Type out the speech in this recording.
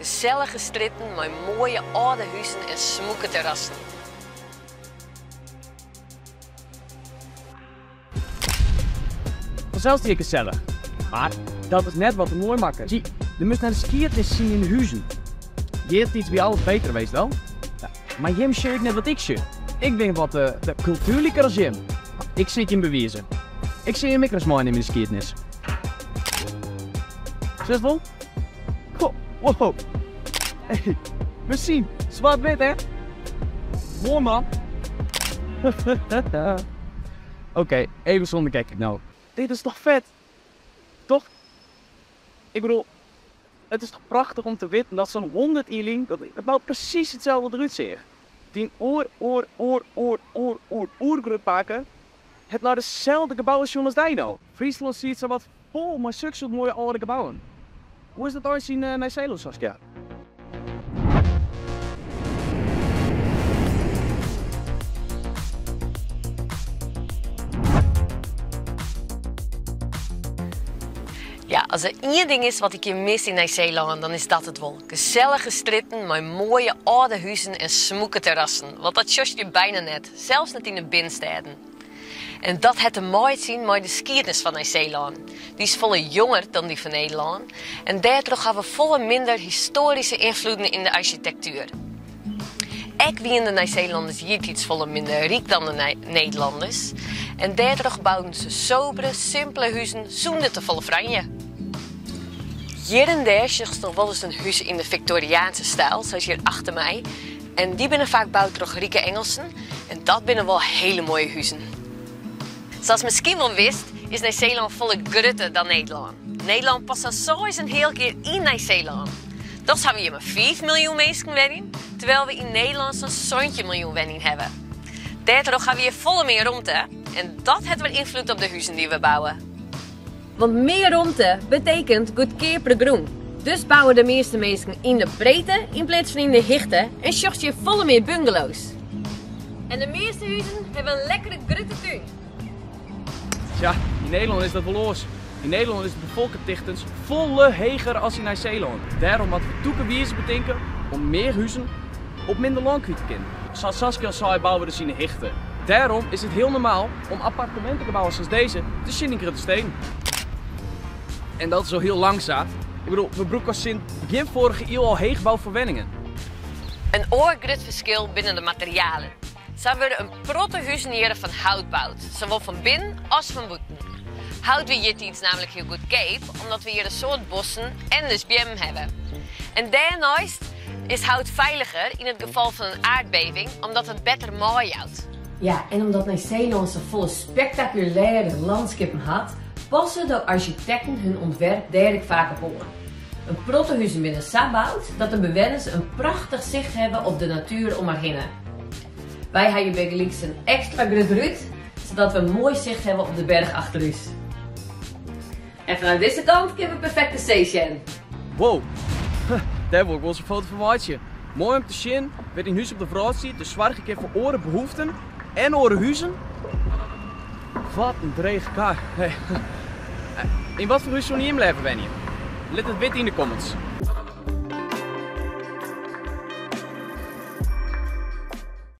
Gesellige strjitten mei moaie âlde huzen en smûke terrassen. Fansels wie it gesellich, mar dat is net wat it moai makket. Zie, der moast nei de skiednis sjen yn de huzen. Eartiids wie alles beter, weest wel. Mar jim sjogge ek net wat ik sjoch. Ik bin wat kultuerliker as jim. Ik sil it jim bewize. Ik sil jim ek ris meinimme yn de skiednis. Sjochst wol? Goh, wow. Hey, we zien. Zwart-wit, hè? Mooi, man. Oké, even zonder gekheid no. Dit is toch fet? Toch? Ik bedoel, it is toch prachtich om te witten dat sa'n 100 jier lyn dat it gebou presys itselde derút seach. Dyn oer oer oer oer oer oer oergrutpake hat nei deselde gebouwen sjoen as dy no. Fryslân siet sawat fol mei suksoart moaie âlde gebouwen. Hoe is dat eins yn Nij-Seelân, Saskia? Ja, as der ien ding is wat ik hjir mis yn Nij-Seelân, dan is dat it wol. Gesellige strjitten mei moaie âlde huzen en smûke terrassen, want dat sjochst hjir byna net, sels net yn de binnenstêden. En dat hat te meitsjen mei de skiednis fan Nij-Seelân. Dy is folle jonger dan dy fan Nederlân en dêrtroch hawwe we folle minder histoaryske ynfloeden yn de arsjitektuer. Ek wiene de Nij-Seelanners eartiids folle minder ryk dan de Nederlanners en dêrtroch bouden se sobere, simpele huzen sûnder tefolle franje. Hjir en dêr sjochst noch wolris in hús yn de Fiktoriaanske styl, sa as hjir achter my. En dy binne faak boud troch rike Engelsen en dat binne wol hele moaie huzen. Sa'tst miskien wol witst, is Nij-Seelân folle grutter dan Nederlân. Nederlân past sa'n seis en heal kear yn Nij-Seelân. Dochs hawwe we hjir mar 5 miljoen minsken wenjen, terwyl we yn Nederlân sa'n 17 miljoen wenjen hawwe. Dêrtroch hawwe we hjir folle mear romte en dat hat wer ynfloed op de huzen dy't we bouwe. Want mear romte betekent goedkeapere grûn. Dus bouwe de measte minsken yn de breedte yn pleats fan yn de hichte en sjochst hjir folle mear bungalows. En de measte huzen hawwe in lekkere grutte tún. Tsja, yn Nederlân is dat wol oars. Yn Nederlân is de befolkingtichtens folle heger as yn Nij-Seelân. Dêrom moatte we tûke wizen betinke om mear huzen op minder lân kwyt te kinnen. Sa't Saskia al sei bouwe we dus yn de hichte. Dêrom is it hiel normaal om appartemintegebouwen sa as dizze te sjen yn grutte steden. En dat is al hiel lang sa. Ik bedoel, we brûke al sûnt begjin foarige iuw al heechbou foar wenningen. In oar grut ferskil binne de materialen. Sa wurde in protte huzen hjirre fan hout boud, sawol fan binnen as fan bûten. Hout wie eartiids namelijk hiel goedkeap, omdat we hjir in soad bossen en dus beammen hawwe. En dêrneist is hout feiliger yn it gefal fan in aardbeving, omdat it better meijout. Ja, en omdat Nij-Seelân safolle spektakulêre lânskippen hat, passe de arsjitekten hun ûntwerp dêr ek faak op oan. In protte huzen binne sa boud dat de bewenners in prachtich sicht hawwe op de natuer om har hinne. Wy ha hjir bygelyks in ekstra grut rút, sadat we in moai sicht hawwe op de berch achter ús. En fanút dizze kant kinne we perfekt de see sjen. Wow, dêr wol ik wolris in foto fan meitsje. Moai om te sjen wêr't dyn hús op de wrâld stiet, dus soargje kin foar oare behoeften en oare huzen. Wat in drege kar. Hey. Yn wat foar hús soene jim leaver wenje? Lit it witte yn de comments.